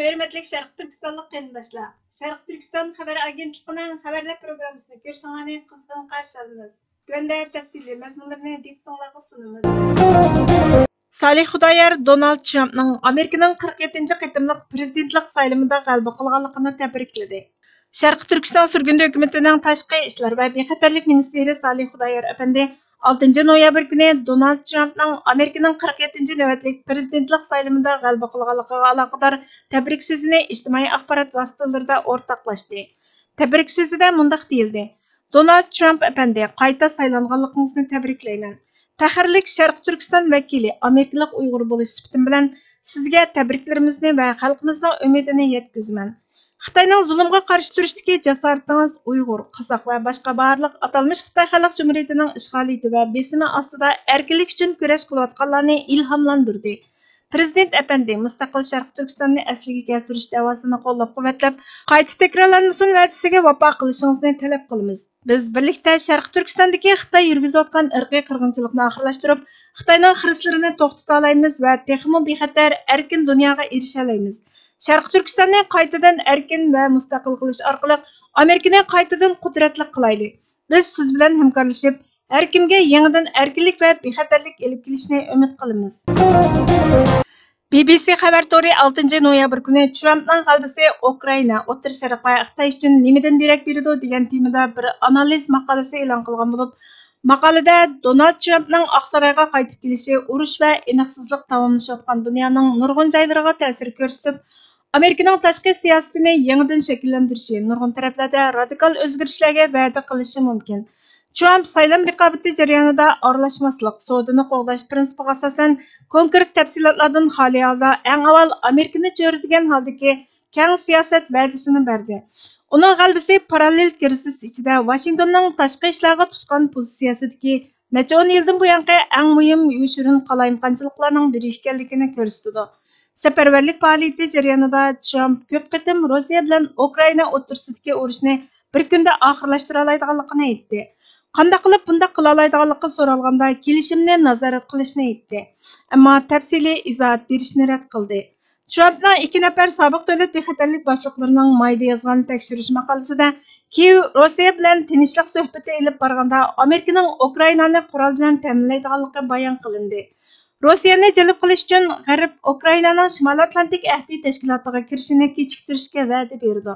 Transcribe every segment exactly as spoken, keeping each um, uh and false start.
ھۆرمەتلىك شەرقىي تۈركىستانلىق قېرىنداشلار، شەرقىي تۈركىستان خەۋەر ئاگېنتلىقىنىڭ خەۋەرلەر پروگراممىسىنى كۆرۈشۈڭلارنى قىزغىن قارشى ئالىمىز. تۆۋەندە تەپسىلىي مەزمۇنلىرىنى دىققىتىڭلارغا سۇنىمىز. سالىھ خۇدايار دونالد ترامپنىڭ ئامېرىكىنىڭ قىرىق يەتتىنچى قېتىملىق پىرېزىدېنتلىق سايلىمىدا غەلىبە قىلغانلىقىنى تەبرىكلىدى. شەرقىي تۈركىستان سۈرگۈندە ھۆكۈمىتىنىڭ تاشقى ئىشلار ۋە بىخەتەرلىك مىنىستىرى سالىھ خۇدايار ئەپەندى ئالتىنچى نويابىر كۈنى دونالد ترامپنىڭ ئامېرىكىنىڭ قىرىق يەتتىنچى نۆۋەتلىك پىرېزىدېنتلىق سايلىمىدا غەلىبە قىلغانلىقىغا ئالاقىدار تەبرىك سۆزىنى ئىجتىمائىي ئاخبارات ۋاسىتىلىرىدا ئورتاقلاشتى. تەبرىك سۆزىدە مۇنداق دېيىلدى: دونالد ترامپ ئەپەندى، قايتا سايلانغانلىقىڭىزنى تەبرىكلەيمەن. پەخىرلىك شەرقىي تۈركىستان ۋەكىلى، ئامېرىكىلىق ئۇيغۇر بولۇش سۈپىتىم بىلەن سىزگە تەبرىكلىرىمىزنى ۋە خەلقىمىزنىڭ ئۈمىدىنى يەتكۈزىمەن. خىتاينىڭ زۇلۇمغا قارشى تۇرۇشتىكى جاسارىتىڭىز ئۇيغۇر، قازاق ۋە باشقا بارلىق ئاتالمىش خىتاي خەلق جۇمھۇرىيىتىنىڭ ئىشغالىيىتى ۋە بېسىمى ئاستىدا ئەركىنلىك ئۈچۈن كۈرەش قىلىۋاتقانلارنى ئىلھاملاندۇردى. پىرېزىدېنت ئەپەندى، مۇستەقىل شەرقىي تۈركىستاننى ئەسلىگە كەلتۈرۈش دەۋاسىنى قوللاپ-قۇۋۋەتلەپ، قايتا تەكرارلانمىسۇن ۋەدىسىگە ۋاپا قىلىشىڭىزنى تەلەپ قىلىمىز. بىز بىرلىكتە شەرقىي تۈركىستاندىكى خىتاي يۈرگۈزۈۋاتقان ئىرقىي قىرغىنچىلىقنى ئاخىرلاشتۇرۇپ، خىتاينىڭ خىرىسلىرىنى توختىتالايمىز ۋە تېخىمۇ بىخەتەر، ئەركىن دۇنياغا ئېرىشەلەيمىز. شەرقىي تۈركىستاننى قايتىدىن ئەركىن ۋە مۇستەقىل قىلىش ئارقىلىق ئامېرىكىنى قايتىدىن قۇدرەتلىك قىلايلى. بىز سىز بىلەن ھەمكارلىشىپ، ھەر كىمگە يېڭىدىن ئەركىنلىك ۋە بىخەتەرلىك ئېلىپ كېلىشنى ئۈمىد قىلىمىز. بى بى سى خەۋەر تورى ئالتىنچى نويابىر كۈنى ترامپنىڭ غەلىبىسى ئۇكرائىنا، ئوتتۇرا شەرق ۋە خىتاي ئۈچۈن نېمىدىن دېرەك بېرىدۇ دېگەن تېمىدا بىر ئانالىز ماقالىسى ئېلان قىلغان بولۇپ، ماقالىدە دونالد ترامپنىڭ ئاقسارايغا قايتىپ كېلىشى ئۇرۇش ۋە ئېنىقسىزلىق داۋاملىشىۋاتقان دۇنيانىڭ نۇرغۇن جايلىرىغا تەسىر كۆرسىتىپ، ئامېرىكىنىڭ تاشقى سىياسىتىنى يېڭىدىن شەكىللەندۈرۈشى، نۇرغۇن تەرەپلەردە رادىكال ئۆزگىرىشلەرگە ۋەدە قىلىشى مۇمكىن. ترامپ سايلام رىقابىتى جەريانىدا ئارىلاشماسلىق، سودىنى قوغداش پىرىنسىپىغا ئاساسەن، كونكرېت تەپسىلاتلاردىن خالىي ھالدا ئەڭ ئاۋۋال ئامېرىكىنى چۆرىدىگەن ھالدىكى كەڭ سىياسەت ۋەدىسىنى بەردى. ئۇنىڭ غەلىبىسى پاراللېل كىرىزىس ئىچىدە ۋاشىنگتوننىڭ تاشقى ئىشلارغا تۇتقان پوزىتسىيەسىدىكى نەچچە ئون يىلدىن بۇيانقى ئەڭ مۇھىم يوشۇرۇن قالايمىقانچىلىقلارنىڭ بىرى ئىكەنلىكىنى كۆرسىتىدۇ. سەپەرۋەرلىك پائالىيىتى جەريانىدا ترامپ كۆپ قېتىم روسىيە بىلەن ئۇكرائىنا ئوتتۇرىسىدىكى ئۇرۇشنى بىر كۈندە ئاخىرلاشتۇرالايدىغانلىقىنى ئېيتتى. قانداق قىلىپ بۇنداق قىلالايدىغانلىقى سورالغاندا، كېلىشىمنى نازارەت قىلىشنى ئېيتتى. ئەمما تەپسىلىي ئىزاھات بېرىشنى رەت قىلدى. ترامپنىڭ ئىككى نەپەر سابىق دۆلەت بىخەتەرلىك باشلىقلىرىنىڭ مايدا يازغان تەكشۈرۈش ماقالىسىدە، كىيېۋ روسىيە بىلەن تىنچلىق سۆھبىتى ئېلىپ بارغاندا ئامېرىكىنىڭ ئۇكرائىنانى قورال بىلەن تەمىنلەيدىغانلىقى بايان قىلىندى. روسىيەنى جەلپ قىلىش ئۈچۈن غەرب ئۇكرائىنانىڭ شىمالىي ئاتلانتىك ئەھدى تەشكىلاتىغا كىرىشىنى كېچىكتۈرۈشكە ۋەدە بېرىدۇ.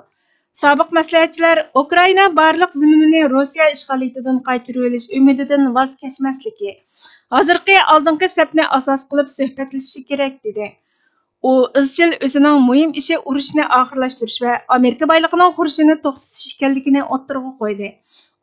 سابىق مەسلىھەتچىلەر ئۇكرائىنا بارلىق زېمىنىنى روسىيە ئىشغالىيىتىدىن قايتۇرۇۋېلىش ئۈمىدىدىن ۋاز كەچمەسلىكى، ھازىرقى ئالدىنقى سەپنى ئاساس قىلىپ سۆھبەتلىشىشى كېرەك، دېدى. ئۇ ئىزچىل ئۆزىنىڭ مۇھىم ئىشى ئۇرۇشنى ئاخىرلاشتۇرۇش ۋە ئامېرىكا بايلىقىنىڭ خۇرۇشىنى توختىتىش ئىكەنلىكىنى ئوتتۇرىغا قويدى.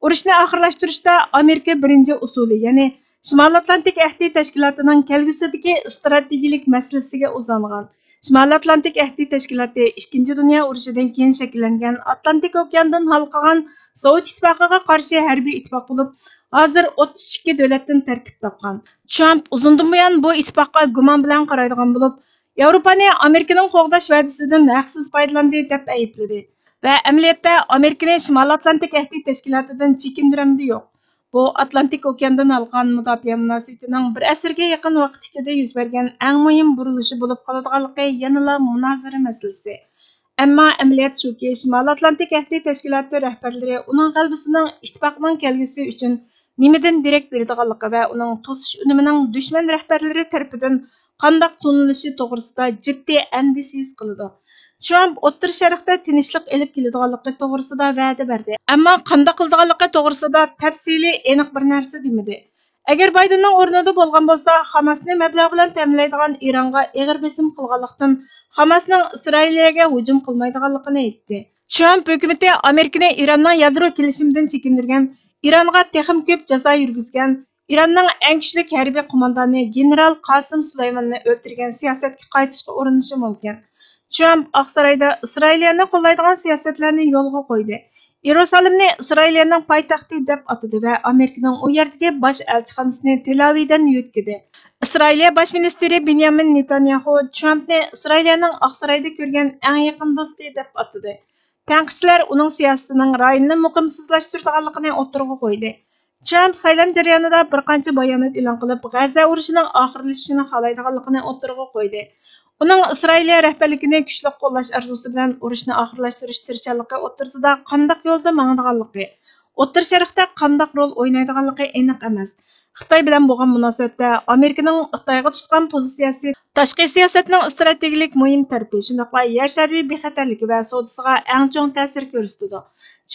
ئۇرۇشنى ئاخىرلاشتۇرۇشتا ئامېرىكا بىرىنچى ئۇسۇلى، يەنى شىمالىي ئاتلانتىك ئەھدى تەشكىلاتىنىڭ كەلگۈسىدىكى ئىستراتېگىيىلىك مەسىلىسىگە ئۇزانغان. شىمالىي ئاتلانتىك ئەھدى تەشكىلاتى ئىككىنچى دۇنيا ئۇرۇشىدىن كېيىن شەكىللەنگەن ئاتلانتىك ئوكياندىن ھالقىغان سوۋېت ئىتتىپاقىغا قارشى ھەربىي ئىتتىپاق بولۇپ، ھازىر ئوتتۇز ئىككى دۆلەتتىن تەركىب تاپقان. ترامپ ئۇزۇندىن بۇيان بۇ ئىتتىپاققا گۇمان بىلەن قارايدىغان بولۇپ، ياۋروپانى ئامېرىكىنىڭ قوغداش ۋەدىسىدىن ھەقسىز پايدىلاندى، دەپ ئەيىبلىدى ۋە ئەمەلىيەتتە ئامېرىكىنى شىمالىي ئاتلانتىك ئەھدى تەشكىلاتىدىن چېكىندۈرەمدى يوق. بۇ ئاتلانتىك ئوكياندىن ھالقىغان مۇداپىئە مۇناسىۋىتىنىڭ بىر ئەسىرگە يېقىن ۋاقىت ئىچىدە يۈز بەرگەن ئەڭ مۇھىم بۇرۇلۇشى بولۇپ قالىدىغانلىقى يەنىلا مۇنازىرە مەسىلىسى. ئەمما ئەمەلىيەت شۇكى، شىمالىي ئاتلانتىك ئەھدى تەشكىلاتى رەھبەرلىرى ئۇنىڭ غەلىبىسىنىڭ ئىتتىپاقنىڭ كەلگۈسى ئۈچۈن نېمىدىن دېرەك بېرىدىغانلىقى ۋە ئۇنىڭ توسۇش ئۈنۈمىنىڭ دۈشمەن رەھبەرلىرى تەرىپىدىن قانداق تونۇلۇشى توغرىسىدا جىددىي ئەندىشە ھېس قىلىدۇ. ترامپ ئوتتۇرا شەرقتە تىنچلىق ئېلىپ كېلىدىغانلىقى توغرىسىدا ۋەدە بەردى، ئەمما قانداق قىلىدىغانلىقى توغرىسىدا تەپسىلىي ئېنىق بىر نەرسە دېمىدى. ئەگەر بايدېننىڭ ئورنىدا بولغان بولسا، خاماسنى مەبلەغ بىلەن تەمىنلەيدىغان ئىرانغا ئېغىر بېسىم قىلغانلىقتىن، خاماسنىڭ ئىسرائىلىيەگە ھۇجۇم قىلمايدىغانلىقىنى ئېيتتى. ترامپ ھۆكۈمىتى ئامېرىكىنى ئىراننىڭ يادرو كېلىشىمىدىن چېكىندۈرگەن، ئىرانغا تېخىمۇ كۆپ جازا يۈرگۈزگەن، ئىراننىڭ ئەڭ كۈچلۈك ھەربىي قوماندانى گېنېرال قاسىم سۇلايماننى ئۆلتۈرگەن سىياسەتكە قايتىشقا ئۇرۇنۇشى مۇمكىن. ترامپ ئاقسارايدا ئىسرائىلىيەنى قوللايدىغان سىياسەتلەرنى يولغا قويدى. يېرۇسالىمنى ئىسرائىلىيەنىڭ پايتەختى دەپ ئاتىدى ۋە ئامېرىكىنىڭ ئۇ يەردىكى باش ئەلچىخانىسىنى تېل ئەۋىۋدىن يۆتكىدى. ئىسرائىلىيە باش مىنىستىرى بېنيامىن نېتانياھۇ ترامپنى ئىسرائىلىيەنىڭ ئاقسارايدا كۆرگەن ئەڭ يېقىن دوستى دەپ ئاتىدى. تەنقىدچىلەر ئۇنىڭ سىياسىتىنىڭ رايوننى مۇقىمسىزلاشتۇرىدىغانلىقىنى ئوتتۇرىغا قويدى. ترامپ سايلام جەريانىدا بىر قانچە بايانات ئېلان قىلىپ، غەززە ئۇرۇشىنىڭ ئاخىرلىشىشىنى خالايدىغانلىقىنى ئوتتۇرىغا قويدى. ئۇنىڭ ئىسرائىلىيە رەھبەرلىكىنى كۈچلۈك قوللاش ئارزۇسى بىلەن ئۇرۇشنى ئاخىرلاشتۇرۇش تىرىشچانلىقى ئوتتۇرىسىدا قانداق يولدا ماڭىدىغانلىقى، ئوتتۇرا شەرقتە قانداق رول ئوينايدىغانلىقى ئېنىق ئەمەس. خىتاي بىلەن بولغان مۇناسىۋەتتە ئامېرىكىنىڭ خىتايغا تۇتقان پوزىتسىيەسى تاشقى سىياسەتنىڭ ئىستراتېگىيىلىك مۇھىم تەرىپى، شۇنداقلا يەر شارى بىخەتەرلىكى ۋە سودىسىغا ئەڭ چوڭ تەسىر كۆرسىتىدۇ.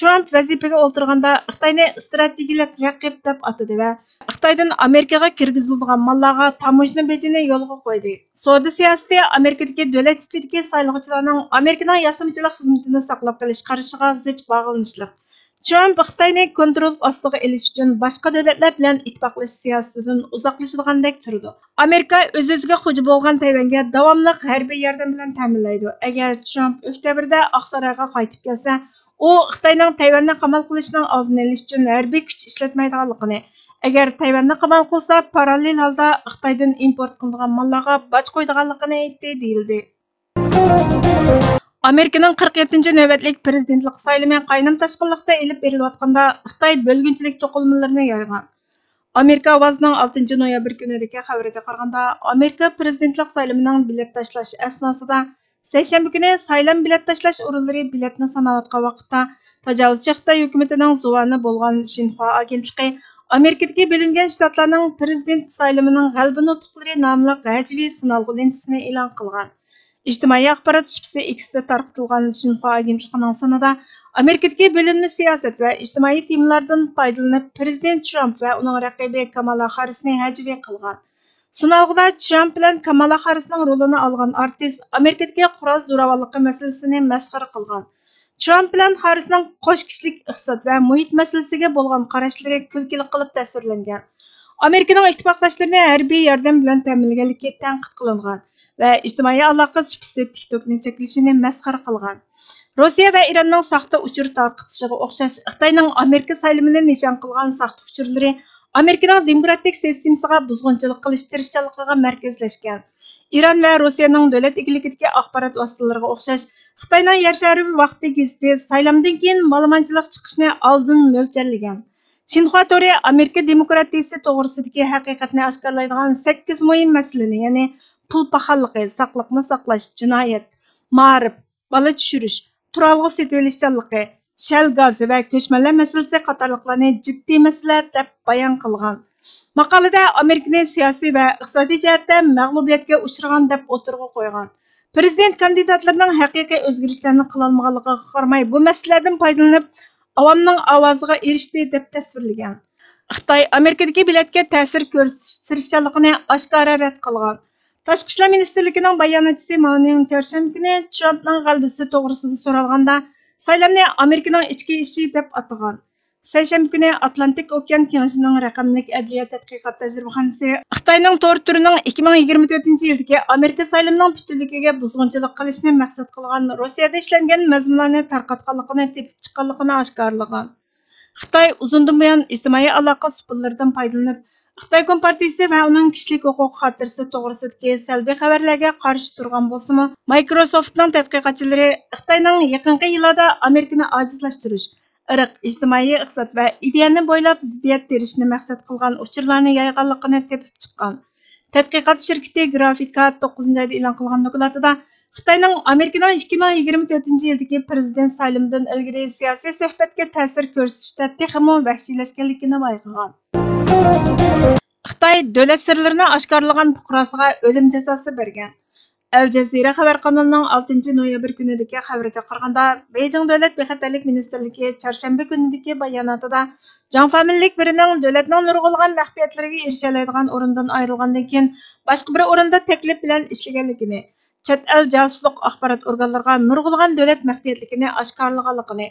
ترامپ ۋەزىپىگە ئولتۇرغاندا خىتاينى ئىستراتېگىيەلىك رەقىب دەپ ئاتىدى ۋە خىتايدىن ئامېرىكىغا كىرگۈزۈلىدىغان ماللارغا تاموژنا بېجىنى يولغا قويدى. سودا سىياسىتى ئامېرىكىدىكى دۆلەت ئىچىدىكى سايلىغۇچىلارنىڭ ئامېرىكىنىڭ ياسىمىچىلىق خىزمىتىنى ساقلاپ قېلىش قارىشىغا زىچ باغلىنىشلىق. ترامپ خىتاينى كونترول ئاستىغا ئېلىش ئۈچۈن باشقا دۆلەتلەر بىلەن ئىتتىپاقلىشىش سىياسىتىدىن ئۇزاقلىشىدىغاندەك تۇرىدۇ. ئامېرىكا ئۆز-ئۆزىگە خوجا بولغان تەيۋەنگە داۋاملىق ھەربىي ياردەم بىلەن تەمىنلەيدۇ. ئەگەر ترامپ ئۆكتەبىردە ئاقسارايغا قايتىپ كەلسە، ئۇ خىتاينىڭ تەيۋەننى قامال قىلىشىنىڭ ئالدىنى ئېلىش ئۈچۈن ھەربىي كۈچ ئىشلەتمەيدىغانلىقىنى، ئەگەر تەيۋەننى قامال قىلسا، پاراللېل ھالدا خىتايدىن ئىمپورت قىلىنىدىغان ماللارغا باج قويىدىغانلىقىنى ئېيتتى، دېيىلدى. ئامېرىكىنىڭ قىرىق يەتتىنچى نۆۋەتلىك پىرېزىدېنتلىق سايلىمى قاينام تاشقىنلىقتا ئېلىپ بېرىلىۋاتقاندا، خىتاي بۆلگۈنچىلىك توقۇلمىلىرىنى يايغان. ئامېرىكا ئاۋازىنىڭ ئالتىنچى نويابىر كۈنىدىكى خەۋىرىگە قارىغاندا، ئامېرىكا پىرېزىدېنتلىق سايلىمىنىڭ بېلەت تاشلاش ئەسناسىدا سەيشەنبە كۈنى سايلام بېلەت تاشلاش ئورۇنلىرى بېلەتنى ساناۋاتقان ۋاقىتتا، تاجاۋۇزچى خىتاي ھۆكۈمىتىنىڭ زۇۋانى بولغان شىنخۇا ئاگېنتلىقى ئامېرىكىدىكى بۆلۈنگەن شتاتلارنىڭ پىرېزىدېنت سايلىمىنىڭ غەلىبە نۇتۇقلىرى ناملىق ھەجۋىي سىنالغۇ لېنتىسىنى ئېلان قىلغان. ئىجتىمائىي ئاخبارات سۇپىسى ئېكستا تارقىتىلغان شىنخۇا ئاگېنتلىقىنىڭ سانىدا ئامېرىكىدىكى بۆلۈنمە سىياسەت ۋە ئىجتىمائىي تېمىلاردىن پايدىلىنىپ، پىرېزىدېنت ترامپ ۋە ئۇنىڭ رەقىبى كامالا خاررىسنى ھەجۋىي قىلغان. سىنالغۇدا ترامپ بىلەن كامالا خاررىسنىڭ رولىنى ئالغان ئارتىس ئامېرىكىدىكى قورال زوراۋانلىقى مەسىلىسىنى مەسخىرە قىلغان. ترامپ بىلەن خاررىسنىڭ قوش كىشىلىك ئىقتىساد ۋە مۇھىت مەسىلىسىگە بولغان قاراشلىرى كۈلكىلىك قىلىپ تەسۋىرلەنگەن. ئامېرىكىنىڭ ئىتتىپاقداشلىرىنى ھەربىي ياردەم بىلەن تەمىنلىگەنلىكى تەنقىد قىلىنغان ۋە ئىجتىمائىي ئالاقە سۇپىسى تىك توكنى چەكلىشىنى مەسخىرە قىلغان. روسىيە ۋە ئىراننىڭ ساختا ئۇچۇر تارقىتىشىغا ئوخشاش، خىتاينىڭ ئامېرىكا سايلىمىنى نىشان قىلغان ساختا ئۇچۇرلىرى ئامېرىكىنىڭ دېموكراتىك سىستېمىسىغا بۇزغۇنچىلىق قىلىش تىرىشچانلىقىغا مەركەزلەشكەن. ئىران ۋە روسىيەنىڭ دۆلەت ئىگىلىكىدىكى ئاخبارات ۋاسىتىلىرىغا ئوخشاش، خىتاينىڭ يەر شارى ۋاقتى گېزىتى سايلامدىن كېيىن مالىمانچىلىق چىقىشنى ئالدىن مۆلچەرلىگەن. شىنخۇا تورى ئامېرىكا دېموكراتىيىسى توغرىسىدىكى ھەقىقەتنى ئاشكارىلايدىغان سەككىز مۇھىم مەسىلىنى، يەنى پۇل پاخاللىقى، ساقلىقنى ساقلاش، جىنايەت، مائارىپ، بالا چۈشۈرۈش، تۇرالغۇ سېتىۋېلىشچانلىقى، شەل گازى ۋە كۆچمەنلەر مەسىلىسى قاتارلىقلارنى جىددىي مەسىلە دەپ بايان قىلغان. ماقالىدە ئامېرىكىنى سىياسىي ۋە ئىقتىسادىي جەھەتتە مەغلۇبىيەتكە ئۇچرىغان دەپ ئوتتۇرىغا قويغان. پىرېزىدېنت كاندىداتلىرىنىڭ ھەقىقىي ئۆزگىرىشلەرنى قىلالمىغانلىقىغا قارىماي، بۇ مەسىلىلەردىن پايدىلىنىپ، ئاۋامنىڭ ئاۋازىغا ئېرىشتى دەپ تەسۋىرلىگەن. خىتاي ئامېرىكىدىكى بېلەتكە تەسىر كۆرسىتىش تىرىشچانلىقىنى ئاشكارا رەت قىلغان. تاشقى ئىشلار مىنىستىرلىكىنىڭ باياناتچىسى ماۋنىڭ چارشەنبە كۈنى ترامپنىڭ غەلىبىسى توغرىسىدا سورالغاندا، سايلامنى ئامېرىكىنىڭ ئىچكى ئىشى دەپ ئاتىغان. سەيشەنبە كۈنى ئاتلانتىك ئوكيان كېڭىشىنىڭ رەقەملىك ئەدلىيە تەتقىقات تەجرىبىخانىسى خىتاينىڭ تور تۈرىنىڭ ئىككى مىڭ يىگىرمە تۆتىنچى يىلدىكى ئامېرىكا سايلىمىنىڭ پۈتۈنلۈكىگە بۇزغۇنچىلىق قىلىشنى مەقسەت قىلغان روسىيەدە ئىشلەنگەن مەزمۇنلارنى تارقاتقانلىقىنى تېپىپ چىققانلىقىنى ئاشكارىلىغان. خىتاي ئۇزۇندىن بۇيان ئىجتىمائىي ئالاقە ئۇسۇللىرىدىن پايدىلىنىپ، خىتاي كومپارتىيىسى ۋە ئۇنىڭ كىشىلىك ھوقۇق خاتىرىسى توغرىسىدىكى سەلبىي خەۋەرلەرگە قارشى تۇرغان بولسىمۇ، مايكروسوفتنىڭ تەتقىقاتچىلىرى خىتاينىڭ يېقىنقى يىللاردا ئامېرىكىنى ئاجىزلاشتۇرۇش، ئىرق، ئىجتىمائىي ئىقتىساد ۋە ئىدىيەنى بويلاپ زىددىيەت تېرىشنى مەقسەت قىلغان ئۇچۇرلارنى يايغانلىقىنى تېپىپ چىققان. تەتقىقات شىركىتى گرافىكا توققۇزىنچى ئايدا ئېلان قىلغان دوكلاتىدا، خىتاينىڭ ئامېرىكىنىڭ ئىككى مىڭ يىگىرمە تۆتىنچى يىلدىكى پىرېزىدېنت سايلىمىدىن ئىلگىرى سىياسىي سۆھبەتكە تەسىر كۆرسىتىشتە تېخىمۇ ۋەھشىيلەشكەنلىكىنى بايقىغان. خىتاي دۆلەت سىرلىرىنى ئاشكارىلىغان پۇقراسىغا ئۆلۈم جازاسى بەرگەن. ئەل جەزىرە خەۋەر قانىلىنىڭ ئالتىنچى نويابىر كۈنىدىكى خەۋىرىگە قارىغاندا، بېيجىڭ دۆلەت بىخەتەرلىك مىنىستىرلىكى چارشەنبە كۈنىدىكى باياناتىدا جاڭ فامىلىلىك بىرىنىڭ دۆلەتنىڭ نۇرغۇنلىغان مەخپىيەتلىرىگە ئېرىشەلەيدىغان ئورۇندىن ئايرىلغاندىن كېيىن، باشقا بىر ئورۇندا تەكلىپ بىلەن ئىشلىگەنلىكىنى، چەت ئەل جاسۇسلۇق ئاخبارات ئورگانلىرىغا نۇرغۇنلىغان دۆلەت مەخپىيەتلىكىنى ئاشكارىلىغانلىقىنى،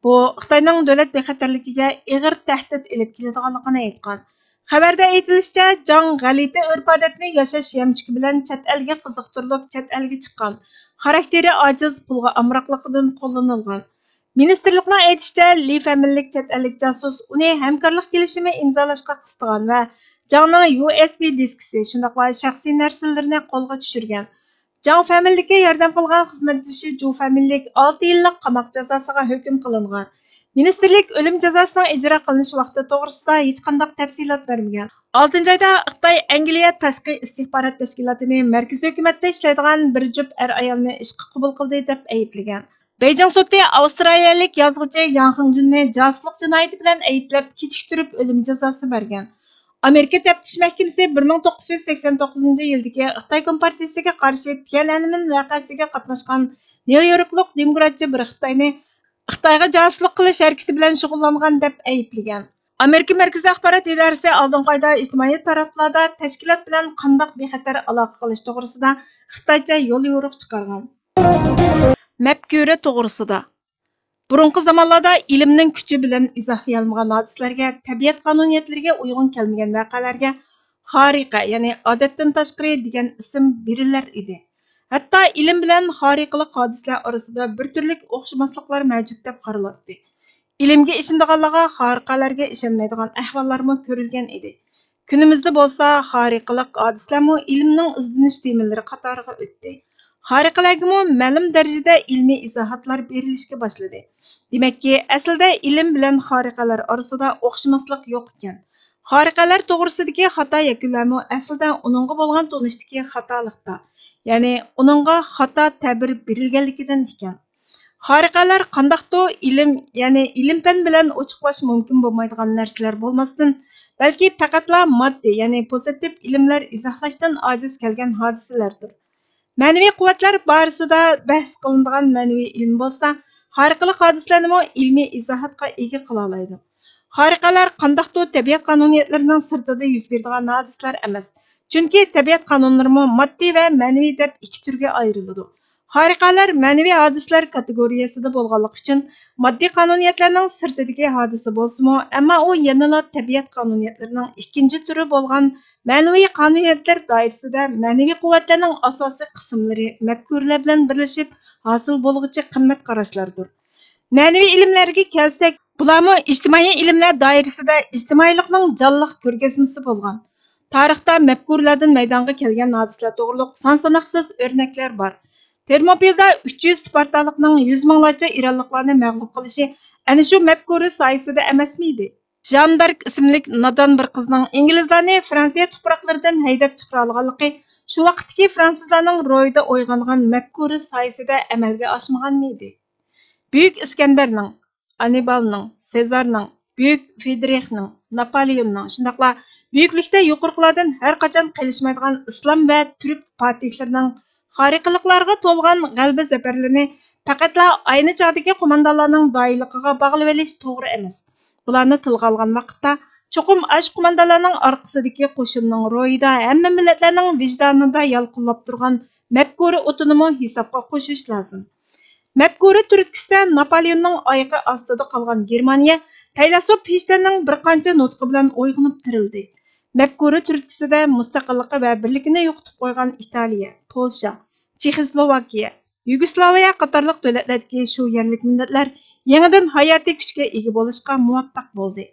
بۇ خىتاينىڭ دۆلەت بىخەتەرلىكىگە ئېغىر تەھدىت ئېلىپ كېلىدىغانلىقىنى ئېيتقان. خەۋەردە ئېيتىلىشىچە، جاڭ غەلىتە ئۆرپ-ئادەتنى ياشاش يەمچۈكى بىلەن چەت ئەلگە قىزىقتۇرۇلۇپ، چەت ئەلگە چىققان. خاراكتېرى ئاجىز، پۇلغا ئامراقلىقىدىن قوللىنىلغان. مىنىستىرلىقنىڭ ئېيتىشىچە، لى فامىلىلىك چەت ئەللىك جاسۇس ئۇنى ھەمكارلىق كېلىشىمى ئىمزالاشقا قىستىغان ۋە جاڭنىڭ يۇ ئېس بى دىسكىسى، شۇنداقلا شەخسىي نەرسىلىرىنى قولغا چۈشۈرگەن. جاڭ فامىلىلىككە ياردەم قىلغان خىزمەتدىشى جۇ فامىلىلىك ئالتە يىللىق قاماق جازاسىغا ھۆكۈم قىلىنغان. مىنىستىرلىك ئۆلۈم جازاسىنىڭ ئىجرا قىلىنىش ۋاقتى توغرىسىدا ھېچقانداق تەپسىلات بەرمىگەن. ئالتىنچى ئايدا خىتاي ئەنگلىيە تاشقى ئىستىخبارات تەشكىلاتىنى مەركىزىي ھۆكۈمەتتە ئىشلەيدىغان بىر جۈپ ئەر-ئايالنى ئىشقا قوبۇل قىلدى دەپ ئەيىبلىگەن. بېيجىڭ سوتى ئاۋسترالىيەلىك يازغۇچى ياڭ خېڭجۈننى جاسۇسلۇق جىنايىتى بىلەن ئەيىبلەپ، كېچىكتۈرۈپ ئۆلۈم جازاسى بەرگەن. ئامېرىكا تەپتىش مەھكىمىسى بىر مىڭ توققۇز يۈز سەكسەن توققۇزىنچى يىلدىكى خىتاي كومپارتىيىسىگە قارشى تيەنئەنمېن ۋەقەسىگە قاتناشقان نيۇ يوركلۇق دېموكراتچى بىر خىتاينى خىتايغا جاسۇسلۇق قىلىش ھەرىكىتى بىلەن شۇغۇللانغان دەپ ئەيىبلىگەن. ئامېرىكا مەركىزىي ئاخبارات ئىدارىسى ئالدىنقى ئايدا ئىجتىمائىي تاراتقۇلاردا تەشكىلات بىلەن قانداق بىخەتەر ئالاقە قىلىش توغرىسىدا خىتايچە يوليورۇق چىقارغان. مەپكۇرە توغرىسىدا. بۇرۇنقى زامانلاردا ئىلىمنىڭ كۈچى بىلەن ئىزاھلىيالمىغان ھادىسىلەرگە، تەبىئەت قانۇنىيەتلىرىگە ئۇيغۇن كەلمىگەن ۋەقەلەرگە خارىقە، يەنى ئادەتتىن تاشقىرى دېگەن ئىسىم بېرىلەر ئىدى. ھەتتا ئىلىم بىلەن خارىقىلىق ھادىسىلەر ئارىسىدا بىر تۈرلۈك ئوخشىماسلىقلار مەۋجۇت دەپ قارىلاتتى. ئىلىمگە ئىشىنىدىغانلارغا خارىقەلەرگە ئىشەنمەيدىغان ئەھۋاللارمۇ كۆرۈلگەن ئىدى. كۈنىمىزدە بولسا خارىقىلىق ھادىسىلەرمۇ ئىلىمنىڭ ئىزدىنىش تېمىلىرى قاتارىغا ئۆتتى. خارىقىلەرگىمۇ مەلۇم دەرىجىدە ئىلمىي ئىزاھاتلار بېرىلىشكە باشلىدى. دېمەككى، ئەسلىدە ئىلىم بىلەن خارىقەلەر ئارىسىدا ئوخشىماسلىق يوق ئىكەن. خارىقەلەر توغرىسىدىكى خاتا يەكۈنلەرمۇ ئەسلىدە ئۇنىڭغا بولغان تونۇشتىكى خاتالىقتا، يەنى ئۇنىڭغا خاتا تەبىر بېرىلگەنلىكىدىن ئىكەن. خارىقەلەر قانداقتۇر ئىلىم، يەنى ئىلىم-پەن بىلەن ئوچۇقلاش مۇمكىن بولمايدىغان نەرسىلەر بولماستىن، بەلكى پەقەتلا ماددىي، يەنى پوزىتىپ ئىلىملەر ئىزاھلاشتىن ئاجىز كەلگەن ھادىسىلەردۇر. مەنىۋى قۇۋۋەتلەر بارىسىدا بەھس قىلىنىدىغان مەنىۋى ئىلىم بولسا، خارىقىلىق ھادىسىلەرنىمۇ ئىلمىي ئىزاھاتقا ئىگە قىلالايدۇ. خارىقەلەر قانداقتۇر تەبىئەت قانۇنىيەتلىرىنىڭ سىرتىدا يۈز بېرىدىغان ھادىسىلەر ئەمەس. چۈنكى تەبىئەت قانۇنلىرىمۇ ماددىي ۋە مەنىۋى دەپ ئىككى تۈرگە ئايرىلىدۇ. خارىقەلەر مەنىۋى ھادىسىلەر كاتېگورىيەسىدە بولغانلىقى ئۈچۈن، ماددىي قانۇنىيەتلەرنىڭ سىرتىدىكى ھادىسە بولسىمۇ، ئەمما ئۇ يەنىلا تەبىئەت قانۇنىيەتلىرىنىڭ ئىككىنچى تۈرى بولغان مەنىۋى قانۇنىيەتلەر دائىرىسىدە مەنىۋى قۇۋۋەتلەرنىڭ ئاساسىي قىسىملىرى مەپكۇرىلەر بىلەن بىرلىشىپ ھاسىل بولغۇچى قىممەت قاراشلاردۇر. مەنىۋى ئىلىملەرگە كەلسەك، بۇلارمۇ ئىجتىمائىي ئىلىملەر دائىرىسىدە ئىجتىمائىيلىقنىڭ جانلىق كۆرگەزمىسى بولغان. تارىختا مەپكۇرىلەردىن مەيدانغا كەلگەن ھادىسىلەر توغرۇلۇق سان-ساناقسىز ئۆرنەكلەر بار. تېرموپىلدا ئۈچ يۈز سپارتالىقنىڭ يۈز مىڭلارچە ئىرانلىقلارنى مەغلۇپ قىلىشى ئەنە شۇ مەپكۇرە سايىسىدە ئەمەسمىدى؟ ژان دارك ئىسىملىك نادان بىر قىزنىڭ ئىنگلىزلارنى فرانسىيە تۇپراقلىرىدىن ھەيدەپ چىقىرالىغانلىقى شۇ ۋاقىتتىكى فرانسۇزلارنىڭ روھىدا ئويغانغان مەپكۇرە سايىسىدە ئەمەلگە ئاشمىغانمىدى؟ بۈيۈك ئىسكەندەرنىڭ، ئاننىبالنىڭ، سېزارنىڭ، بۈيۈك فرىدرىخنىڭ، ناپالېئوننىڭ، شۇنداقلا بۈيۈكلۈكتە يۇقىرىقىلاردىن ھەر قاچان قېلىشمايدىغان ئىسلام ۋە تۈرك پاتىھلىرىنىڭ خارىقىلىقلارغا تولغان غەلىبە زەپەرلىرىنى پەقەتلا ئاينى چاغدىكى قوماندانلارنىڭ داھىيلىقىغا باغلىۋېلىش توغرا ئەمەس. بۇلارنى تىلغا ئالغان ۋاقىتتا، چوقۇم ئاشۇ قوماندانلارنىڭ ئارقىسىدىكى قوشۇننىڭ روھىدا، ھەممە مىللەتلەرنىڭ ۋىجدانىدا يالقۇنلاپ تۇرغان مەپكۇرە ئوتىنىمۇ ھېسابقا قوشۇش لازىم. مەپكۇرە تۈرتكىسىدە ناپالېئوننىڭ ئايىقى ئاستىدا قالغان گېرمانىيە پەيلاسوپ فىشتەننىڭ بىر قانچە نۇتقى بىلەن ئويغىنىپ تىرىلدى. مەپكۇرە تۈرتكىسىدە مۇستەقىللىقى ۋە بىرلىكىنى يوقىتىپ قويغان ئىتالىيە، پولشا، چېخوسلوۋاكىيە، يۇگوسلاۋىيە قاتارلىق دۆلەتلەردىكى شۇ يەرلىك مىللەتلەر يېڭىدىن ھاياتىي كۈچكە ئىگە بولۇشقا مۇۋەپپەق بولدى.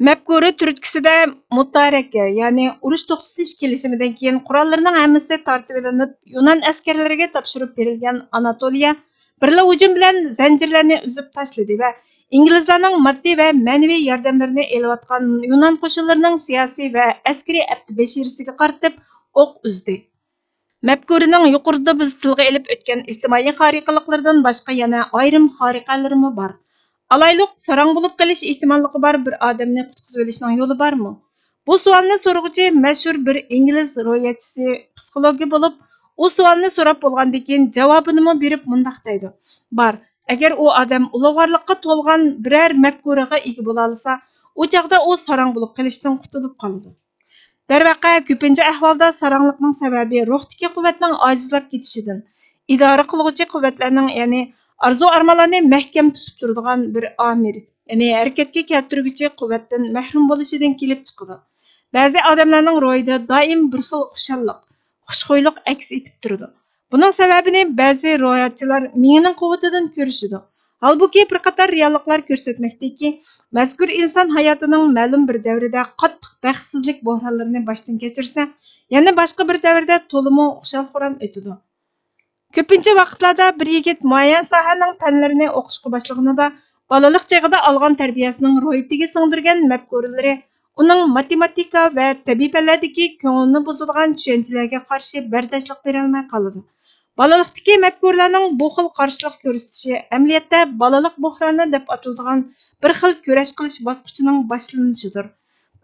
مەپكۇرە تۈرتكىسىدە مۇتارەكە، يەنى ئۇرۇش توختىتىش كېلىشىمىدىن كېيىن قوراللىرىنىڭ ھەممىسى تارتىۋېلىنىپ، يۇنان ئەسكەرلىرىگە تاپشۇرۇپ بېرىلگەن ئاناتولىيە بىرلا ھۇجۇم بىلەن زەنجىرلەرنى ئۈزۈپ تاشلىدى ۋە ئىنگلىزلارنىڭ ماددىي ۋە مەنىۋى ياردەملىرىنى ئېلىۋاتقان يۇنان قوشۇنلىرىنىڭ سىياسىي ۋە ئەسكىرىي ئەپتى بەشىرىسىگە قارىتىپ ئوق ئۈزدى. مەپكۇرىنىڭ يۇقىرىدا بىز تىلغا ئېلىپ ئۆتكەن ئىجتىمائىي خارىقىلىقلىرىدىن باشقا يەنە ئايرىم خارىقەلىرىمۇ بار. ئالايلۇق، ساراڭ بولۇپ قېلىش ئېھتىماللىقى بار بىر ئادەمنى قۇتقۇزۇۋېلىشنىڭ يولى بارمۇ؟ بۇ سوئالنى سورىغۇچى مەشھۇر بىر ئىنگلىز روھىيەتچىسى، پسىخولوگى بولۇپ، ئۇ سوئالنى سوراپ بولغاندىن كېيىن جاۋابىنىمۇ بېرىپ مۇنداق دەيدۇ: بار، ئەگەر ئۇ ئادەم ئۇلۇغۋارلىققا تولغان بىرەر مەپكۇرىغا ئىگە بولالىسا، ئۇ چاغدا ئۇ ساراڭ بولۇپ قېلىشتىن قۇتۇلۇپ قالىدۇ. دەرۋەقە، كۆپىنچە ئەھۋالدا ساراڭلىقنىڭ سەۋەبى روھتىكى قۇۋۋەتنىڭ ئاجىزلاپ كېتىشىدىن، ئىدارە قىلغۇچى قۇۋۋەتلەرنىڭ، يەنى ئارزۇ-ئارمانلارنى مەھكەم تۇتۇپ تۇرىدىغان بىر ئامىل، يەنى ھەرىكەتكە كەلتۈرگۈچى قۇۋۋەتتىن مەھرۇم بولۇشىدىن كېلىپ چىقىدۇ. بەزى ئادەملەرنىڭ روھىدا دائىم بىر خىل خۇشاللىق، خۇشخۇيلۇق ئەكس ئېتىپ تۇرىدۇ. بۇنىڭ سەۋەبىنى بەزى روھىيەتچىلەر مېڭىنىڭ قۇۋۋىتىدىن كۆرۈشىدۇ. ھالبۇكى، بىر قاتار رېئاللىقلار كۆرسەتمەكتىكى، مەزكۇر ئىنسان ھاياتىنىڭ مەلۇم بىر دەۋرىدە قاتتىق بەختسىزلىك بوھرانلىرىنى باشتىن كەچۈرسە، يەنە باشقا بىر دەۋردە تولىمۇ خۇشال-خۇرام ئۆتىدۇ. كۆپىنچە ۋاقىتلاردا بىر يىگىت مۇئەييەن ساھەنىڭ پەنلىرىنى ئوقۇشقا باشلىغىنىدا، بالىلىق چېغىدا ئالغان تەربىيەسىنىڭ روھىيىتىگە سىڭدۈرگەن مەپكۇرىلىرى ئۇنىڭ ماتېماتىكا ۋە تەبىئىي پەنلەردىكى كۆڭلىنى بۇزىدىغان چۈشەنچىلەرگە قارشى بەرداشلىق بېرەلمەي قالىدۇ. بالىلىقتىكى مەپكۇرلارنىڭ بۇ خىل قارشىلىق كۆرسىتىشى ئەمەلىيەتتە بالىلىق بوھرانى دەپ ئاتىلىدىغان بىر خىل كۈرەش قىلىش باسقۇچىنىڭ باشلىنىشىدۇر.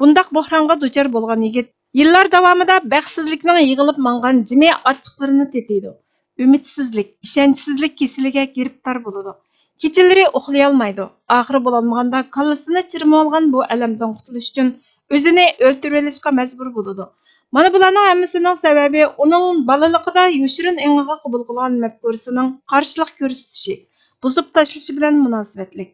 بۇنداق بوھرانغا دۇچار بولغان يىگىت يىللار داۋامىدا بەختسىزلىكنىڭ يىغىلىپ ماڭغان جىمى ئاچچىقلىرىنى تېتىيدۇ. ئۈمىدسىزلىك، ئىشەنچسىزلىك كېسىلىگە گىرىپتار بولىدۇ. كېچىلىرى ئۇخلىيالمايدۇ. ئاخىرى بولالمىغاندا كاللىسىنى چىرمىۋالغان بۇ ئەلەمدىن قۇتۇلۇش ئۈچۈن ئۆزىنى ئۆلتۈرۈۋېلىشقا مەجبۇر بولىدۇ. مانا بۇلارنىڭ ھەممىسىنىڭ سەۋەبى ئۇنىڭ بالىلىقىدا يوشۇرۇن ئېڭىغا قوبۇل قىلغان مەپكۇرىسىنىڭ قارشىلىق كۆرسىتىشى، بۇزۇپ تاشلىشى بىلەن مۇناسىۋەتلىك.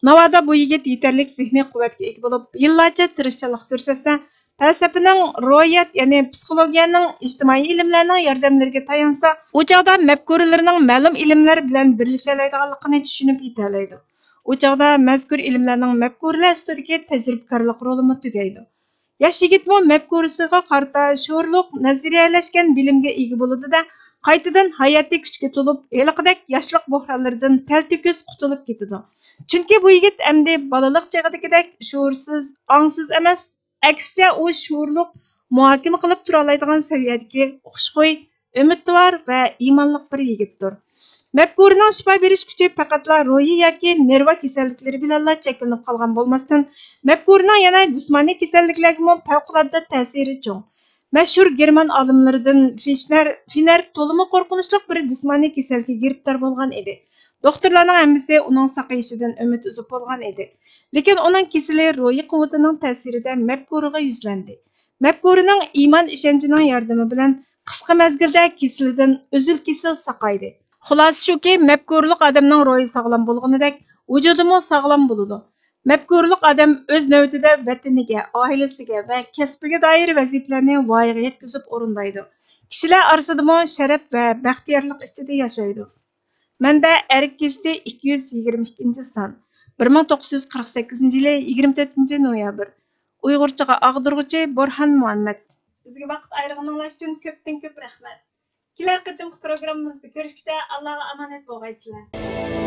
ناۋادا بۇ يىگىت يېتەرلىك زېھنىي قۇۋۋەتكە ئىگە بولۇپ، يىللارچە تىرىشچانلىق كۆرسەتسە، پەلسەپىنىڭ، روھىيەت، يەنى پسىخولوگىيەنىڭ، ئىجتىمائىي ئىلىملەرنىڭ ياردەملىرىگە تايانسا، ئۇ چاغدا مەپكۇرىلىرىنىڭ مەلۇم ئىلىملەر بىلەن بىرلىشەلەيدىغانلىقىنى چۈشىنىپ يېتەلەيدۇ. ئۇ چاغدا مەزكۇر ئىلىملەرنىڭ مەپكۇرىلەر ئۈستىدىكى تەجرىبىكارلىق رولىمۇ تۈگەيدۇ. ياش يىگىتمۇ مەپكۇرىسىغا قارىتا شورلۇق، نەزەرىيەلەشكەن بىلىمگە ئىگە بولىدۇ-دە، قايتىدىن ھاياتىي كۈچكە تولۇپ، ھېلىقىدەك ياشلىق بوھرانلىرىدىن تەلتۆكۈس قۇتۇلۇپ كېتىدۇ. چۈنكى بۇ يىگىت ئەمدى بالىلىق چېغىدىكىدەك شورسىز، ئاڭسىز ئەمەس، ئەكسىچە ئۇ شورلۇق، مۇھاكىمە قىلىپ تۇرالايدىغان سەۋىيەدىكى خۇشخۇي، ئۈمىدۋار ۋە ئىمانلىق بىر يىگىتتۇر. مەپكۇرىنىڭ شىپا بېرىش كۈچى پەقەتلا روھىي ياكى نېرۋا كېسەللىكلىرى بىلەنلا چەكلىنىپ قالغان بولماستىن، مەپكۇرىنىڭ يەنە جىسمانىي كېسەللىكلەرگىمۇ پەۋقۇلئاددە تەسىرى چوڭ. مەشھۇر گېرمان ئالىملىرىدىن فىشنېر، فىنېر تولىمۇ قورقۇنچلۇق بىر جىسمانىي كېسەلگە گىرىپتار بولغان ئىدى. دوختۇرلارنىڭ ھەممىسى ئۇنىڭ ساقىيىشىدىن ئۈمىد ئۈزۈپ بولغان ئىدى. لېكىن ئۇنىڭ كېسىلى روھىي قۇۋۋىتىنىڭ تەسىرىدە مەپكۇرىغا يۈزلەندى. مەپكۇرىنىڭ ئىمان ئىشەنچىنىڭ ياردىمى بىلەن قىسقا مەزگىلدە كېسىلىدىن ئۈزۈل-كېسىل ساقايدى. خۇلاسە شۇكى، مەپكۇرلۇق ئادەمنىڭ روھى ساغلام بولغىنىدەك، ۋۇجۇدىمۇ ساغلام بولىدۇ. مەپكۇرلۇق ئادەم ئۆز نۆۋىتىدە ۋەتىنىگە، ئائىلىسىگە ۋە كەسپىگە دائىر ۋەزىپىلەرنى ۋايىغا يەتكۈزۈپ ئورۇندايدۇ. كىشىلەر ئارىسىدىمۇ شەرەپ ۋە بەختىيارلىق ئىچىدە ياشايدۇ. مەنبە: ئەرك گېزىتى، ئىككى يۈز يىگىرمە ئىككىنچى سان، بىر مىڭ توققۇز يۈز قىرىق سەككىزىنچى يىلى يىگىرمە تۆتىنچى نويابىر. ئۇيغۇرچىغا ئاغدۇرغۇچى بورھان مۇھەممەد. بىزگە ۋاقىت ئايرىغىنىڭلار ئۈچۈن كۆپتىن كۆپ رەھمەت. كېلەر قېتىمقى پروگراممىمىزدا كۆرۈشكىچە ئاللاغا ئامانەت بولغايسىلەر.